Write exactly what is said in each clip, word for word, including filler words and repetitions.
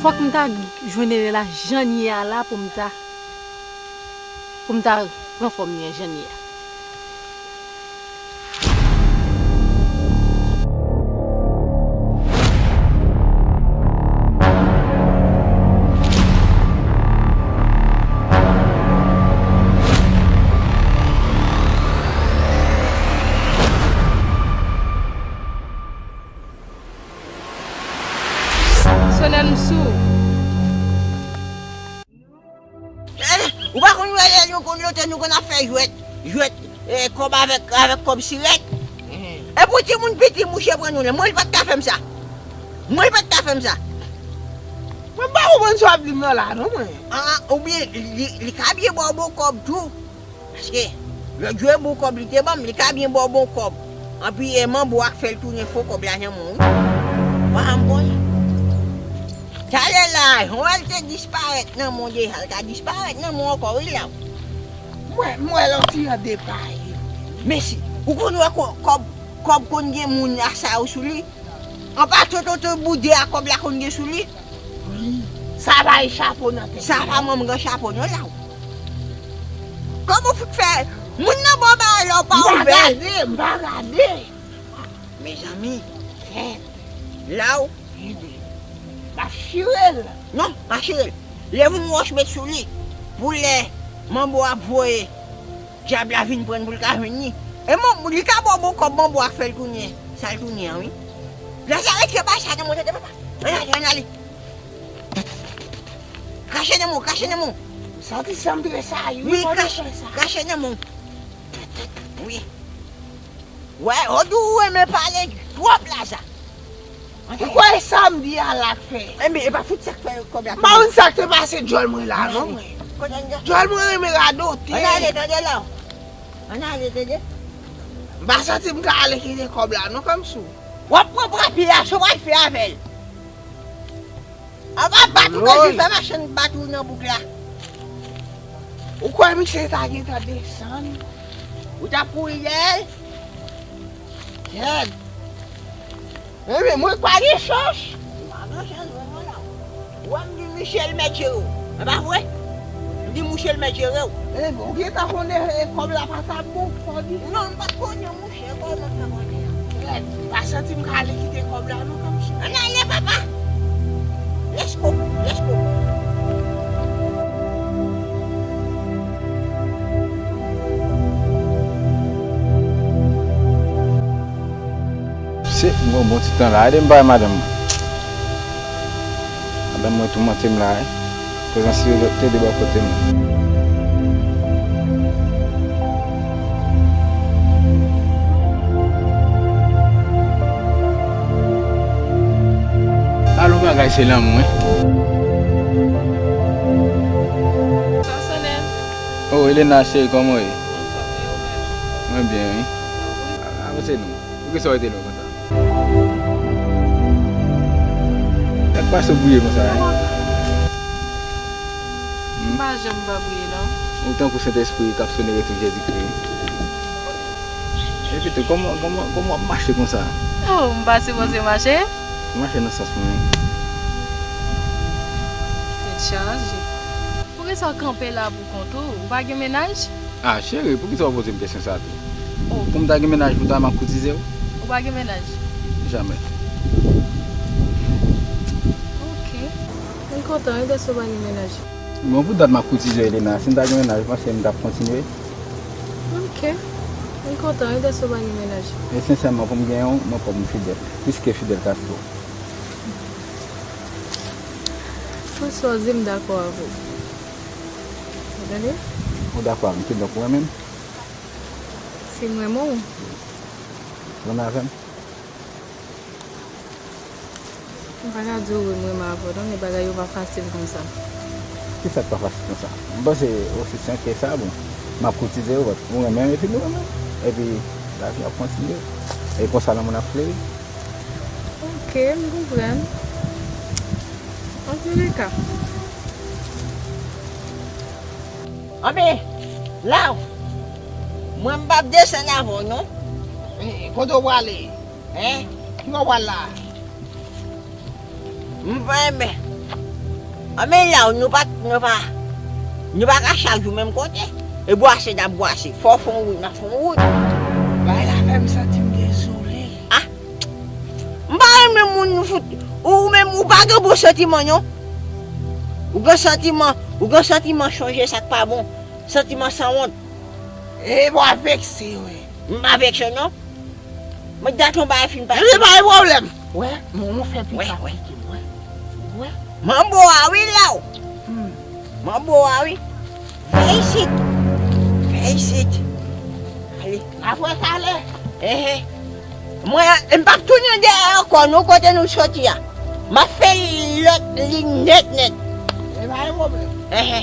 Fòk m ta jwenn Elena jan l ye a la pou m ta, pou m ta pran fòm li an jan l ye a. Sonèl m sou. Eh, ou pa konn wè lè nou konn lontan nou konn ap fè jwèt, jwèt, eh, kòb avèk, avèk kòb sirèt? Epi timoun piti mouche pran nou la. Mwen li pa t ka fè m sa. Mwen li pa t ka fè m sa. Mwen pa konprann sa w ap di m nan la non mwen. Ah, oubyen li, li ka byen ba w bon kòb tou. Paske lòt jou e bon kòb li te ban m, li ka byen ba w bon kòb. Anpi e manbo a k fè l tounen fo kòb la nan men w wi. Ou pa janm konnen. Talè la, jan w wè l te disparèt nan men w deja, l ka disparèt nan men w ankò wi la. M wè, m wè l on ti jan depaye. Mesi, ou konn wè kò-, kòb, kòb konn gen moun asa yo sou li? Anpa tototo boude a kòb la konn gen sou li? Wi. Sa pa e chapo nan tèt. Sa pa manm gran chapo non la. Kòman w fouti fè? Moun nan ba w bagay la w pa ouvè. M pa gade, m pa gade. Mezanmi. Kèt. La w. M ap chire l. Non, pa chire l. Leve yon wòch met sou li. Pou lè manbo ap voye dyab la vin pran l pou l ka jwenn li. E manbo, li ka ba w bon kòb manbo a k fè l tounen sa l tounen an wi. Lè sa rete pa sa nan mwen tande papa. Ann ale, ann ale. Krache nan men w, krache nan men w. Santi san m trese a wi, wi, mwen krache, krache nan men w. Wi. Wè, ou di ou renmen pale twòp la sa. Ou kwè e sa m di a la k fè? Enben, e pa fout sa k fè kòb la. M pa konn sa k te pase djòl mwen la non mwen. Djòl mwen renmen radote. Ann ale, tande la. Ann ale, tande. M pa santi m ka ale kite kòb la non, kòmsi w. W ap pran papi a, sa w pral fè avè l? Anba bat ou nan jil fè machann bat ou nan bouk la. Ou kwè misye ta gentan desann? Ou t ap kouri dèyè l? Kèt. Enben, mwen pa gen chans. Ou pa gen chans, mwen, mwen la. Ou wè m di misye l mèt jere w. E pa vre? M di misye l mèt jere w. Enben, ou gentan konnen, e, kòb la pa t ap bon, sa w di? Non, m pa t konnen. Chè kòman sa konnen an? Frèt, m pa santi m ka ale kite kòb la non, kòmsi. Ann ale, papa! Let's go! Let's go! Se, m gon bon ti tan la. Ede m bay madanm mwen. Madanm mwen toumante m la, wi. Prezans li rete de bò kote m. Al on bagay se lanmou, wi. Sa sonnen. Oh, Elena, cheri, kòman w ye? Anfòm, e ou menm? Mwen byen, wi. Avanse non. Poukisa w rete lwen konsa? Sa k pase w bwouye konsa, en? M pa janm pa bwouye, non. Ou tankou Sentespri k ap sone retou Jezikri. Epi tou, kòman, kòman, kòman w ap mache konsa? Oh, m pa sipoze mache? Mache nan sans mwen. Tèt chaje. Poukisa w kanpe la pou kont ou? Ou pa gen mennaj? Ah, cheri, poukisa w poze m kesyon sa a tou? Oh. Pou m ta gen mennaj pou ta, m ap koutize w? Ou pa gen mennaj? Jamè. Ok. Mwen kontan wi dèske w pa gen mennaj. Bon, pou dat m ap koutize w, Elena. Si m ta gen mennaj, ou panse m t ap kontinye? Ok. Mwen kontan wi dèske w pa gen mennaj. E sensèman, pou m gen yon, mwen pòv m fidèl. Plis ke Fidel Castro. Tout sa w di, m dakò avè w. Ou tande? Ou dakò avè m, kidonk ou renmen m? Si m renmen w. Renmen avè m? M pa ka di w wi m renmen avè w, non, men bagay yo pa fasil konsa. Kisa k pa fasil konsa? M panse osi senp ke sa, bon, m ap koutize w, ou renmen m epi nou renmen m. Epi lavi ap kontinye. E konsa lanmou n ap fleri. Ok, m konprann. Antouleka. Anben, la, mwen m p ap desann avè w, non. E, kote w prale? Hein? Ki bò w pral la? M pa renmen. Anben la, nou pa, nou pa, nou pa ka chak jou menm kote. E bwase n ap bwase. Fò w fè yon wout, n ap fè yon wout. Bagay la fè m santi m dezole. Ah! M pa renmen moun nou fout. Ou menm, ou pa gen bon santiman, non. Ou gen santiman, ou gen santiman chonje sa k pa bon. Santiman sanwont. E bò a vekse, wi. M pa vekse, non. Mwen dat yon bagay fin pase. Epi pa gen pwoblèm. Wè, moun nou fè pita pike m, wè. Wè. Manbo a wi la w. Hmm. Manbo a wi. Fè isit. Fè isit. Ale. Apre talè. Ehe. Mwen, m p ap tounen dèyè ankò, non, kote nou soti a. M ap fè lòt li nèt, nèt. E pa gen pwoblèm. Ehe.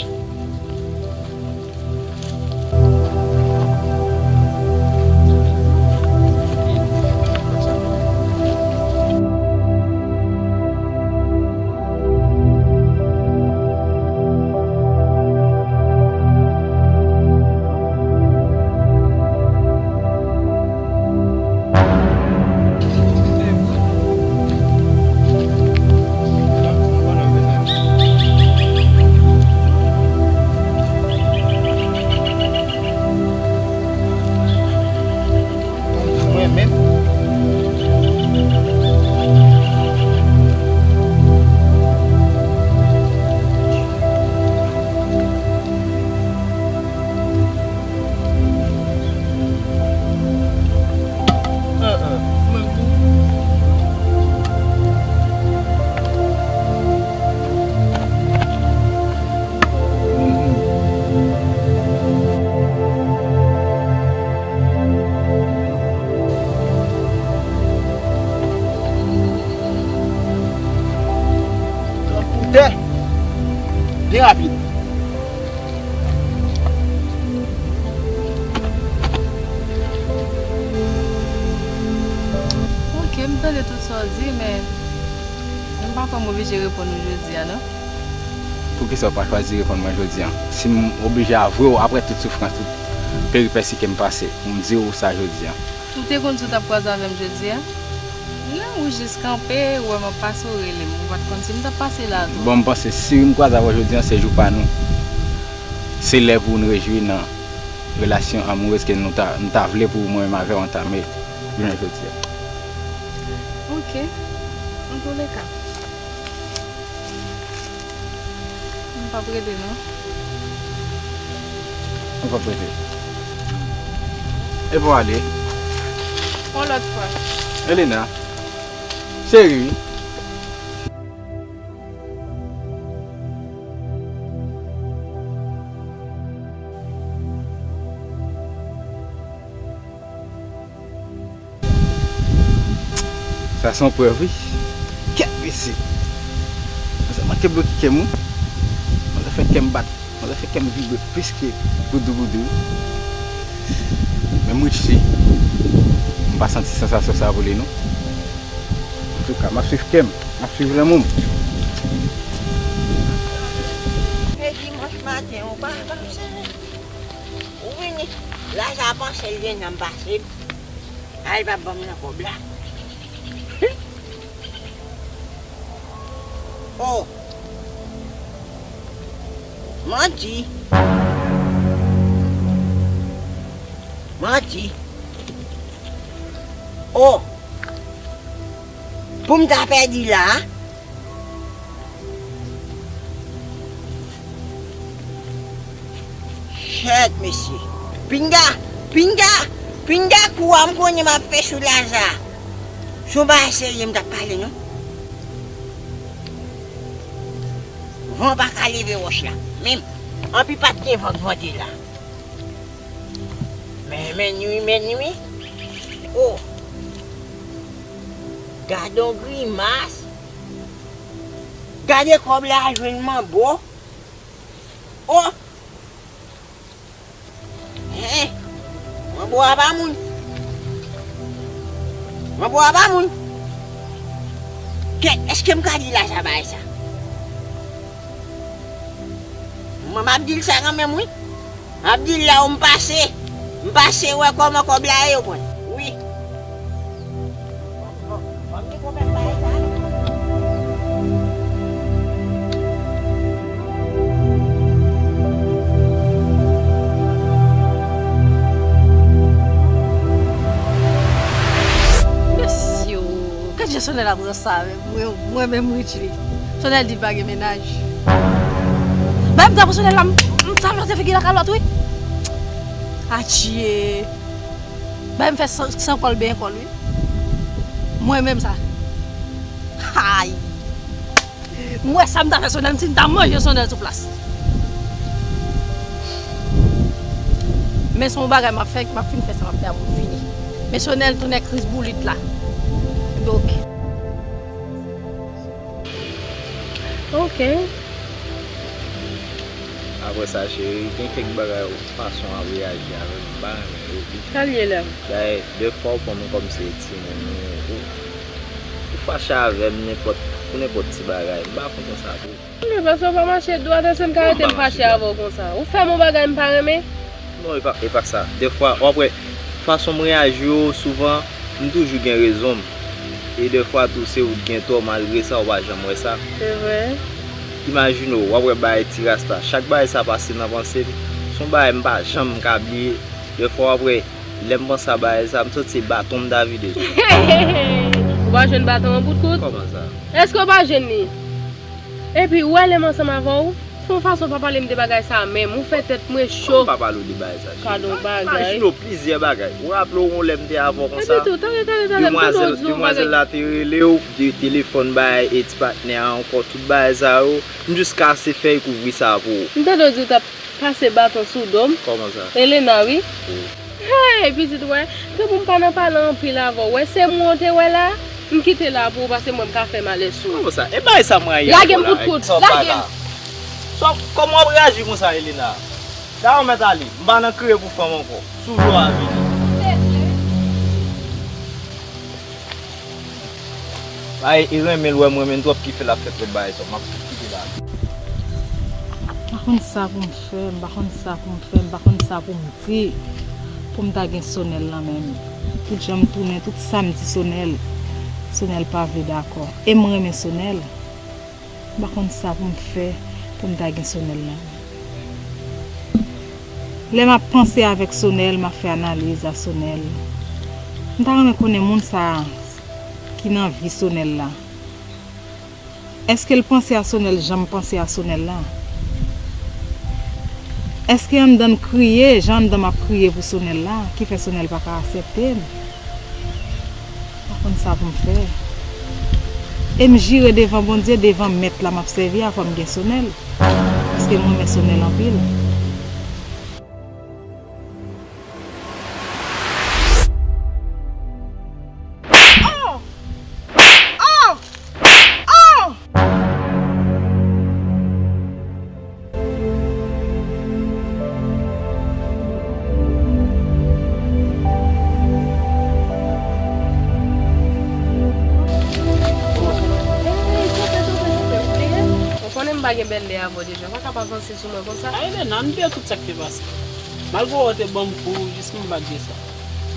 Mwen menm. Pou tè, byen rapid. Ok, m tande tout sa w di, men m pa kwè m oblije reponn ou jodi a, non. Poukisa w pa chwazi reponn mwen jodi a? Si m oblije avwe w apre tout soufrans, tout peripesi ke m pase, pou m di w sa jodi a? Ou te konn si w t ap kwaze avè m jodi a? Non, ou jis kanpe, ou wè m ap pase, ou rele m. Ou pa t konn si m t ap pase la tou. Bon, m panse si m kwaze avè w jodi a, se jou pa nou. Se lè pou nou rejwi nan relasyon amourez ke nou ta, m ta vle pou mwen menm avè w antame jounen jodi a. Ok. Antouleka. M p ap rete, non. M p ap rete. E pou ale. Yon lòt fwa. Elena. Cheri. Sa se yon prèv, wi. Kèt mesye. Manzè manke bloke kè m, wi. Manzè fè kè m bat. Manzè fè kè m vibre plis ke goudougoudou. Men m Richie, m pa santi sansasyon sa pou li, non. Antouka, m ap swiv kè m. M ap swiv lanmou m. Se dimanch maten, ou pa panse. Ou vini, Laza panse l gen nanm pase m. A, li p ap ban m nan kòb la. Oh! Manti! Manti! Oh! Pou m ta pèdi la a? Chèt, mesye. Pinga! Pinga! Pinga kou a m konnen m ap fè sou Laza. Si w pa eseye, m t ap pale, non. Van pa ka leve wòch la. Menm, anpi pa t gen van k van te la. Men, men nwi, men nwi. Oh! Gade yon grimas. Gade kòb la jwenn manbo. Oh! Hen! Manbo a pa moun. Manbo a pa moun. Kèt, èske m ka di Laza bagay sa? Mwen, m ap di l sa kanmenm, wi. M ap di l la w m pase. M pase wè kòman kòb la ye, w konprann. Wi. Ban m, ban m, ban m di konpè m bagay sa, non. Sonèl ap ranse avè m. Mwen, mwen menm Richly. Sonèl di l pa gen mennaj. Bay m drapo Sonèl la, m, m sa fè figi la kalòt, wi. Atchye. Bay m fè san, san kòl benyen kòl, wi. Mwen menm sa. Ay. M wè sa m ta fè Sonèl, m si m ta manje Sonèl sou plas. Men se yon bagay m ap fè, m ap fin fè sa m ap fè a pou m fini. Men Sonèl tounen kriz boulit la. Epi oke. Oke. Apre sa, cheri, gen kèk bagay ou fason w ap reyaji avè m, m pa renmen yo wi. Sa l ye la? Dayè, dèfwa ou pran m kòmsi se timoun ou, ou, ou fache avè m nenpòt, pou nenpòt ti bagay, m pa kontan sa tou. Men paske w pa mache dwat, èske m ka rete m fache avè w konsa? Ou fè m yon bagay m pa renmen? Non, e pa, e pa sa. Dèfwa, w ap wè, fason m reyaji yo, souvan, m toujou gen rezon m. E dèfwa tou, se ou k gen tò, malgre sa, ou pa janm wè sa. Se vre. Imajine w, w ap wè bagay ti rasta. Chak bagay sa pase nan panse m, se yon bagay m pa janm ka bliye. Dèfwa, w ap wè, lè m panse a bagay sa, m santi se baton m ta vide sou. Ou pa jwenn baton an bout kout? Kòman sa? Èske w pa jwenn li? Epi, ou wè lè m ansanm avè w, se yon fason w pa pale m de bagay sa a menm, ou fè tèt mwen cho. Kòman m pa pale w de bagay sa, cheri? Gadon bagay. Imajine w plizyè bagay. Ou raple w yon lè m te avè w konsa? Epi tou, tande, tande, tande, m tande w di yon bagay. Demwazèl la te rele w, de telefòn bay e ti patnè a ankò, tout bagay sa yo. M jis kase fèy kouvri sa pou ou. M tande w di w t ap pase baton sou do m. Kòman sa? Elena, wi. Wi. Hey, pitit, wè, se pou m pa nan pale anpil avè w. Wè, se mwen w te wè la, m kite la pou ou, paske mwen m ka fè malè sou ou. Kòman sa? E bagay sa m rayi avè w la. Lage m bout kout, lage m. Sa, kòman w ap reyaji konsa, Elena? Dayè w mèt ale, m pa nan kriye pou fanm ankò. Sou vle w a vini. Bay e renmen l wè m renmen l twòp ki fè l ap fè twòp bagay sa, m ap tout kite la. M pa konn sa pou m fè, m pa konn sa pou m fè, m pa konn sa pou m di. Pou m ta gen Sonèl nan men m. Tout jan m tounen, tout sa m di Sonèl, Sonèl pa vle dakò. E m renmen Sonèl. M pa konn sa pou m fè pou m ta gen Sonèl nan men m. Lè m ap panse avèk Sonèl, m ap fè analiz a Sonèl. M ta renmen konnen moun sa a ki nan vi Sonèl la. Èske l panse a Sonèl jan m panse a Sonèl la? Èske anndan l kriye jan anndan m ap kriye pou Sonèl la, ki fè Sonèl pa ka aksepte m? M pa konn sa pou m fè. E m jire devan Bondye, devan mèt la m ap sèvi a, fò m gen Sonèl. Paske m renmen Sonèl anpil. Oh! Oh! Oh! Ou konnen m pa gen bèl lè avè w deja, ou pa ka pa panse sou mwen konsa. Ay, Elena, m bliye tout sa k te pase. Malgre w te ban m kou, jis m pa t gen sa.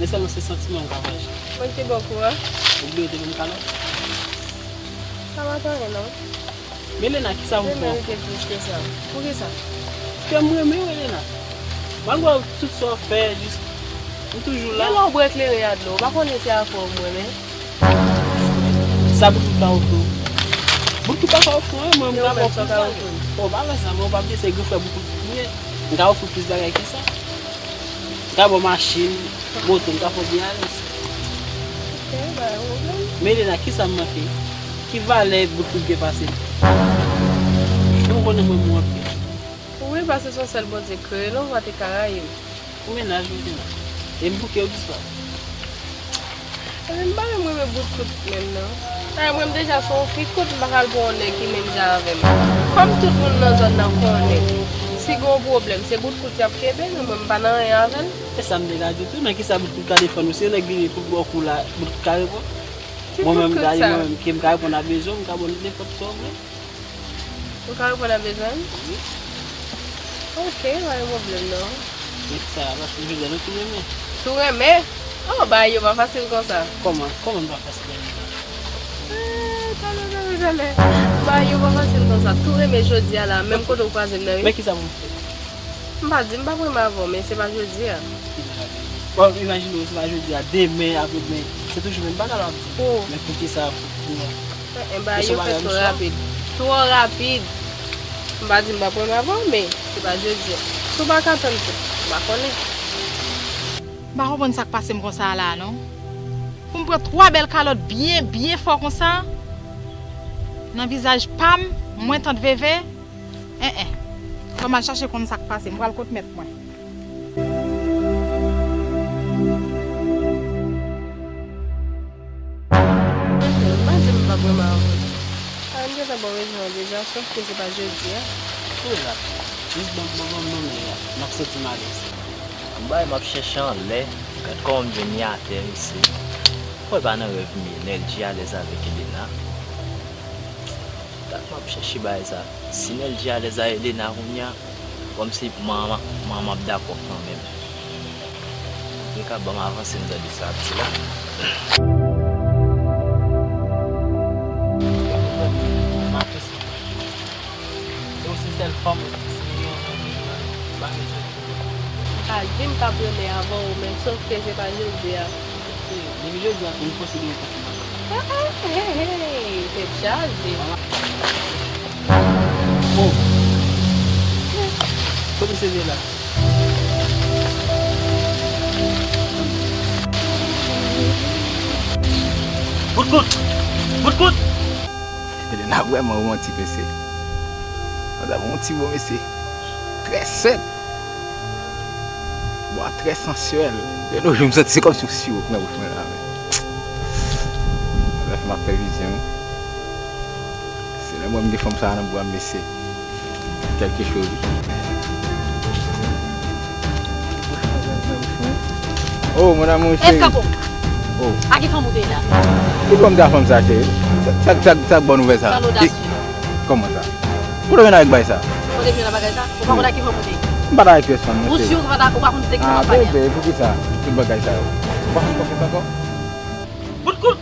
Men sèlman se santiman m ka fache. Mwen ki te ba w kou a? Ou bliye w te ban m kalòt? Sa pa t anyen, non. Men Elena, kisa pou m fè ankò? Te merite plis ke sa. Poukisa? Paske m renmen w, Elena. Malgre tout sa w fè, jis m toujou la. Gen lè w bwè kleren a dlo, ou pa konnen se afè w m renmen. Sa bout kout ka ofri w? Bout kout pa ka ofri w anyen, mwen m ka ba w plis bagay. Bon, pa fè sa, men w pa bliye se gran frè bout kout ou ye. M ka ofri w plis bagay ke sa. M ka ba w machin, moto, m ka fè w byen alèz. Ok, pa gen pwoblèm. Men Elena, kisa m manke? Ki valè bout kout gen pase m? Ou konnen mwen renmen w anpil. Wi, paske se yon sèl Bondye k kreye nou, pa te ka rayi m. Ou mennaj ou gen la. E m bouke w plis pa. Epi m pa menm renmen bout kout menm non. Ay, mwen m deja se yon fi kout, m pa ka al pou yon nèg ki menm jan avè m. Kòm tout moun nan zòn nan konnen, si gen yon pwoblèm, se bout kout y ap kenbe, men mwen m pa nan anyen avè l. E sa m te ka di w tou, nan kisa bout kout ka defann ou? Si yon nèg vini pou l ba w kou la, bout kout ka reponn? Mwen menm gade, mwen menm ke m ka reponn a bezwen w, m ka ba w nenpòt sa w vle. Ou ka reponn a bezwen m? Wi. Ok, pa gen pwoblèm non. Men sa, paske jodi a nou tou renmen. Tou renmen? Oh, bagay yo pa fasil konsa. Kòman, kòman n pa fasil renmen? Eh, talè, talè, talè. Bagay yo pa fasil konsa. Tou renmen jodi a la, menm kote w kwaze m nan, wi. Men kisa pou m fè? M pa di m p ap renmen avè w, men se pa jodi a. Bon, imajine w, se pa jodi a, demen, apre demen, se toujou menm bagay la w ap di. Oh. Men poukisa, Enben, yo fèt twò rapid. Twò rapid. M pa di m p ap renmen avè w, men se pa jodi a. Si w pa ka tann tou, m pa konnen. M pa konprann sa k pase m konsa a la a, non. Pou m pran twa bèl kalòt byen, byen fò konsa, nan vizaj pa m, mwen, tant Veve, en en. Fò m al chache konn sa k pase, m pral kot mèt mwen. M pa di m p ap renmen avè w. A, m gentan ba w rezon an deja, sòf ke se pa jodi a. Wi la, jis ban m, ban m, ban m, ban m li la. M ap santi m alèz. Bay, m ap chèche anlè. Gad kòman m vin atè, mesye. Mwen pa nan rèv m ye. Nèl G alèz avèk Elena. Dat m ap chèche bagay sa. Si Nèl G alèz a Elena kounye a, kòmsi manman, manman ap dakò kanmenm. Antouleka, ban m avanse m tande sa ap di la. M apresye. Se yon se sèl fanm, si yon moun pa bezwen. Pa di m k ap renmen avè w, men sòf ke se pa jodi a. Depi jodi a, tou, m posede yon kòf nan men. Ah, ah, hey, hey, tèt chaje. Oh. Kote se vye la? Bout kout! Bout kout! Elena vrèman romantik, mesye. Madam, yon ti bon, mesye. Trè senp. Bwa trè sansyèl. De nos jours, m santi se kòmsi yon siwo k nan bouch mwen la, men. Sa fè m ap fè vizyon. Se lè mwen m gen fanm sa a nan bra m, mesye. Kèlke choz. Oh, mon amour chéri. Eskanpo. Oh. A ki fanm ou te ye la? Ki fanm te a fanm sa, chéri? Sa, sa, sa, sa k ba w nouvèl sa? Sa lodasye. Kòman sa? Kote w jwenn avèk bagay sa? Kote m jwenn avèk bagay sa? Ou pa konn ak ki fanm ou te ye? M pa t avèk pèsonn, non, chéri. Ou si ou pa ta, ou pa konn te ki fanm pa ye? Ah, bebe, pou ki sa? Tout bagay sa yo. Ou pa konn pran pòz ankò? Bout kout!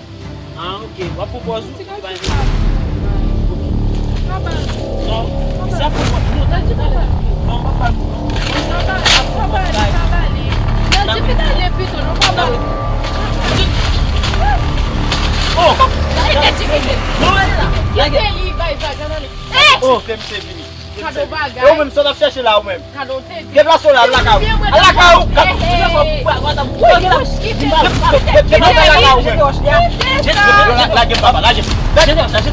Ah, ok. W ap pran pòz ou? Ti gason sa. Non, sa pou mwen. Non, tande pale. Non, pa pale pou mwen. Sa bale, sa bale, sa bale. Nan di vin ale pito, non, pa bale. Oh! Kite li, bay vag, ann ale. Oh! Kite misye vini. Kado bagay. E ou menm, sa w t ap chèche la, ou menm? Kado te. Deplase w la, al lakay ou. Al lakay ou. Kado. Lage m, papa, lage m. Lage m, lage m.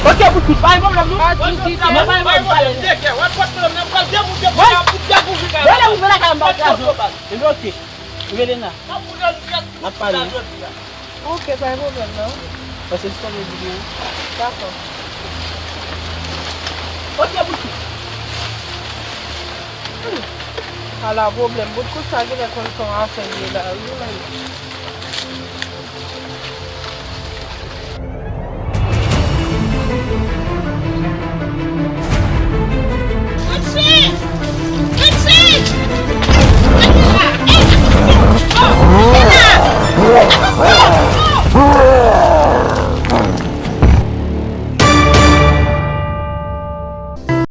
Ok, bout kout, pa gen pwoblèm, non? Pa di sa, pa gen pwoblèm. Lè ou vin lakay mwen, m pa kraze w. Epi ok. Elena, n ap pale. Ok, pa gen pwoblèm, non. Pase sou sa m di byen. Dakò. Ok, bout kout. Hmm. Ala pwoblèm. Bout kout sa genlè konn fè yon afè li ye la, wi, men.